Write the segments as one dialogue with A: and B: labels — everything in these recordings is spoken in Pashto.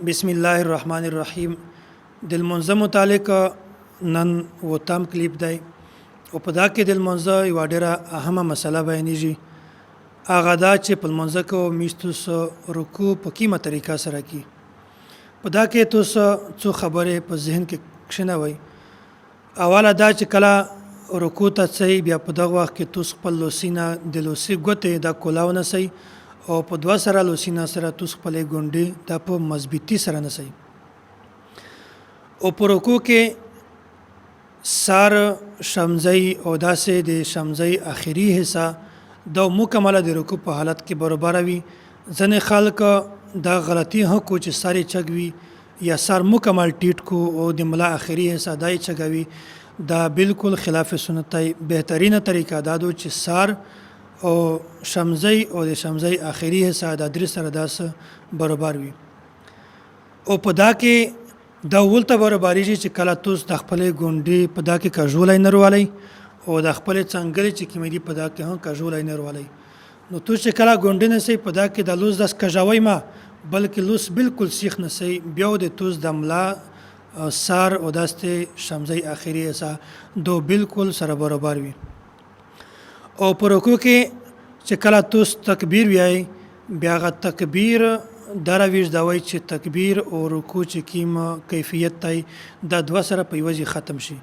A: بسم الله الرحمن الرحیم. د لمونځه متعلق نن وتم کلیپ دی او په دا کې د لمونځه یوه ډېره اهمه مسله بیانېږي، هغه دا چې په لمونځه کې میشتوس رکوع په کیمه طریقه سره کی. په دا کې تاسو څو خبرې په ذهن کې کښینوئ. اوله دا چې کله رکوع ته څئ، بیا په دغه وخت کې توس خپل لوسینه د لوسي ګوتې دا کولاو نسئ او په دوه سره لوسینه سره توس خپلې ګونډې دا په مضبوطي سره نسئ. او په رکوع کې سر، شمزۍ او داسې د شمزۍ اخري حصه دا مکمله د رکوع په حالت کې برابره وي. ځینې خلک دا غلطي هم کو چې سر یې چګ وي یا سر مکمل ټیټ کو او د ملا اخري حصه دا یې چګوي، دا بالکل خلاف سنت دی. بهترینه طریقه دا دو چې سر او شمزۍ او د شمزۍ اخري حصه دا درې سره داس برابر وي. او په دا کې دا ولته برابرېږي چې کله توس د خپلې ګونډې په دا کې کژولی نه روالی او د خپلې څنګلې چې کومې دي په دا کې هم کژولی نه روالی. نو توس چې کله ګونډې نسئ په دا کې د لوس داس کژوئ ما، بلکې لوس بالکل سیخ نسئ، بیا د توس د ملا سر او داستې شمزۍ اخري حصه دو بالکل سره برابر وي. او په رکوع کې چې کله توس تکبیر ویای، بیا هغه تکبیر دا رویش دا وایي چې تکبیر او رکوع چې کیم کیفیت دی دا دوه سره په یوه ځای ختم شي.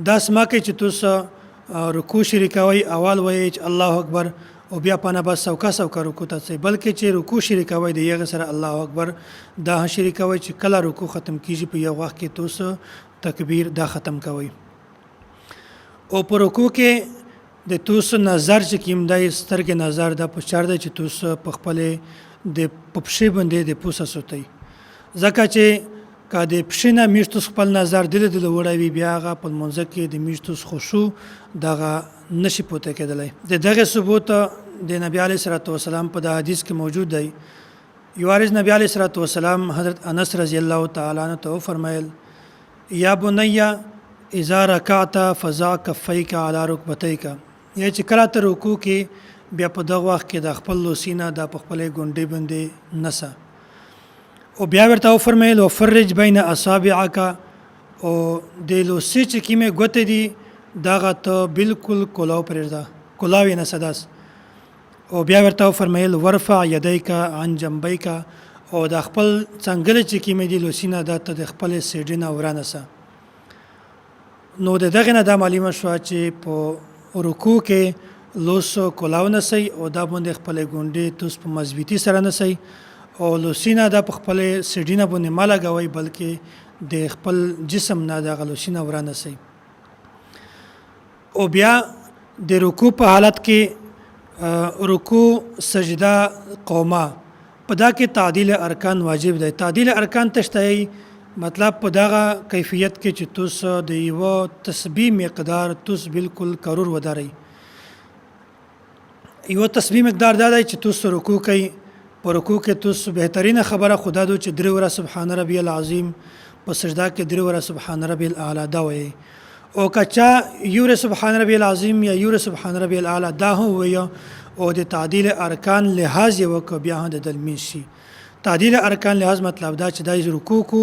A: داسې مه کوئ چې توس رکوع شریکوئ، اول وایئ چې الله اکبر او بیا پنه بس سوکه سوکه رکوع ته ځئ، بلکې چې رکوع شریکوئ د یغې سره الله اکبر دا هم شریکوئ چې کله رکوع ختم کیږي په یو وخت کې توس تکبیر دا ختم کوئ. او په رکوع کې د توس نظر چې کیم دی، سترګې نظر دا په چار دی چې توس په خپلې د په پښې باندې د پوسه سوتئ، ځکه چې که د پښې نه میشتوس خپل نظر دله دله وړوي، بیا هغه په لمونځه کې د میشتوس خشوع دغه نشي پورته کېدلی. د دغه ثبوت د نبی علیه الصلاة والسلام په دا حدیث کې موجود دی. یو ورځ نبی علیه الصلاة والسلام حضرت انس رضی الله تعالی عنہ ته وفرمایل: یا بنیا اذا رکعت فضع کفیک علی رکبتیک، یا چې کله ته رکوع کې بیا په دغه وخت کې د خپل لوسینه دا په خپلې ګونډې باندې نسه. او بیا ورته وفرمایل: وفرج بین اصابعک، او د لوسې چې کومې ګوتې دي دغه ته بالکل کولاو پرېږده، کولاو یې نسه داس. او بیا ورته وفرمایل: ورفع یدیک عن جنبیک، او د خپل څنګلې چې کومې دي لوسینه دا ته د خپلې سیډې نه ورانه سه. نو د دغې نه دا معلومه شوه چې په رکوع کې لوس کولاو نسئ او دا باندې خپلې ګونډې توس په مضبوطي سره نسئ او لوسینه دا په خپلې سیډینه باندې مه لګوئ، بلکې د خپل جسم نه دغه لوسینه ورانه سئ. او بیا د رکوع په حالت کې رکوع، سجده، قومه، په دا کې تعدیل ارکان واجب دی. تعدیل ارکان تشته مطلب په دغه کیفیت کې چې توس د یو تسبیح مقدار توس بالکل کرور ودارئ. یو تسبیح مقدار دا دی چې توس رکوع کوي، په رکوع کې توس بهترینه خبره خدا دو چې درې وره سبحان ربی العظیم، په سجده کې درې وره سبحان ربی الاعلی دا وایي. او که چا یو سبحان ربی العظیم یا یو سبحان ربی الاعلی دا هم وایي او د تعدیل ارکان لحاظ یې وکړ، بیا هم د دلمین شي. تعدیل ارکان لحاظ مطلب دا چې دای رکوع کو،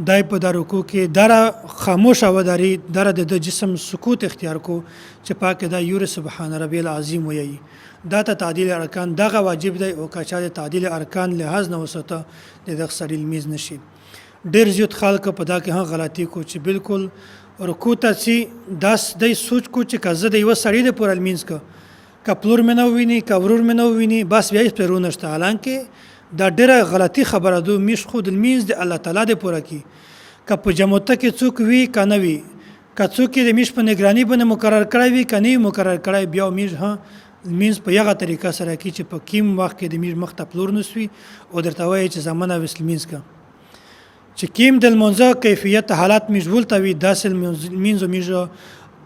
A: دای په دا رکوع کې دره خاموشه وداري، دره د جسم سکوت اختیار کو چې پاکه دا یور سبحان ربی العظیم وایي، دا ته تعدیل ارکان دغه واجب دی. او که چا د تعدیل ارکان لحاظ نه وساته د دغه سړي لمونځ نشي. ډېر زیات خلک په دا کې هم غلطي کو چې بالکل رکوع ته څي داس دی سوچ کو چې که زه د یوه سړي د پوره لمونځ که که پلور مې نه وویني، که ورور مې نه وویني، بس بیا هیڅ پیرو نشته. حالانکه دا ډېره غلطي خبره ده. میش خو د لمونځ د الله تعالی د پوره کی، که په جمعته کې څوک وي که نه وي، که څوک یې د میش په نګراني باندې مقرر کړی وي که نه وي مقرر کړی، بیا میش هم لمونځ په یغه طریقه سره کی چې په کیم وخت کې د میش مخ ته پلور نسوي او درته وایي چې زمنه وس لمونځ که چې کیم د لمونځه کیفیت حالت میږ ولته وي، داسې لمونځ میږ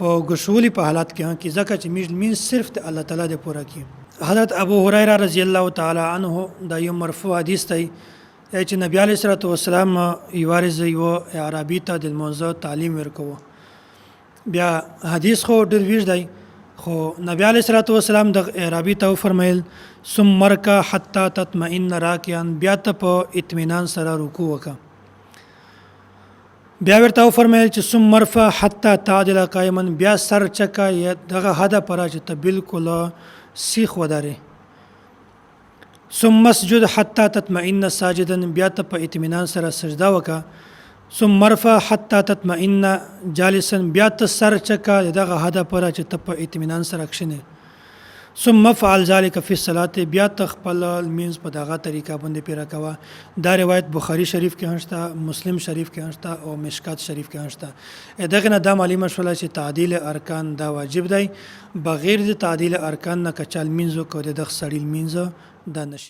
A: په ګشولي په حالت کې هم کی، ځکه چې میږ لمونځ صرف د الله تعالی د پوره کی. حضرت ابو هريره رضی الله تعالی عنه دا یو مرفوع حدیث دی چې نبی علیه الصلاة والسلام یو ورځ یو اعرابي ته د لمونځه تعلیم ورکوه. بیا حدیث خو ډېر ویښ دی، خو نبی علیه الصلاة والسلام دغه اعرابي ته وفرمایل، ثم ارکع حتی تطمئن راکعا، بیا ته په اطمینان سره رکوع وکړه. بیا ورته وفرمایل چې ثم ارفع حتی تعدل قائما، بیا سر چکه یا دغه حده پر چې ته بالکل سیخ ودرې. ثم اسجد حتی تطمئن ساجدا، بیا ته په اطمینان سره سجده وکړه. ثم ارفع حتی تطمئن جالسا، بیا ته سر چکه د دغه حده پره چې ته په اطمینان سره کښینې. ثم افعل ذلك فی الصلاة، بیا ته خپل لمونځ په دغه طریقه باندې پیره کوه. دا روایت بخاری شریف کې هم شته، مسلم شریف کې هم شته او مشکات شریف کې هم شته. دغه نه دا معلومه شوله چې تعدیل ارکان دا واجب دی، بغیر د تعدیل ارکان نه که چا لمونځ وکړ د دغه سړي لمونځ دا نشي.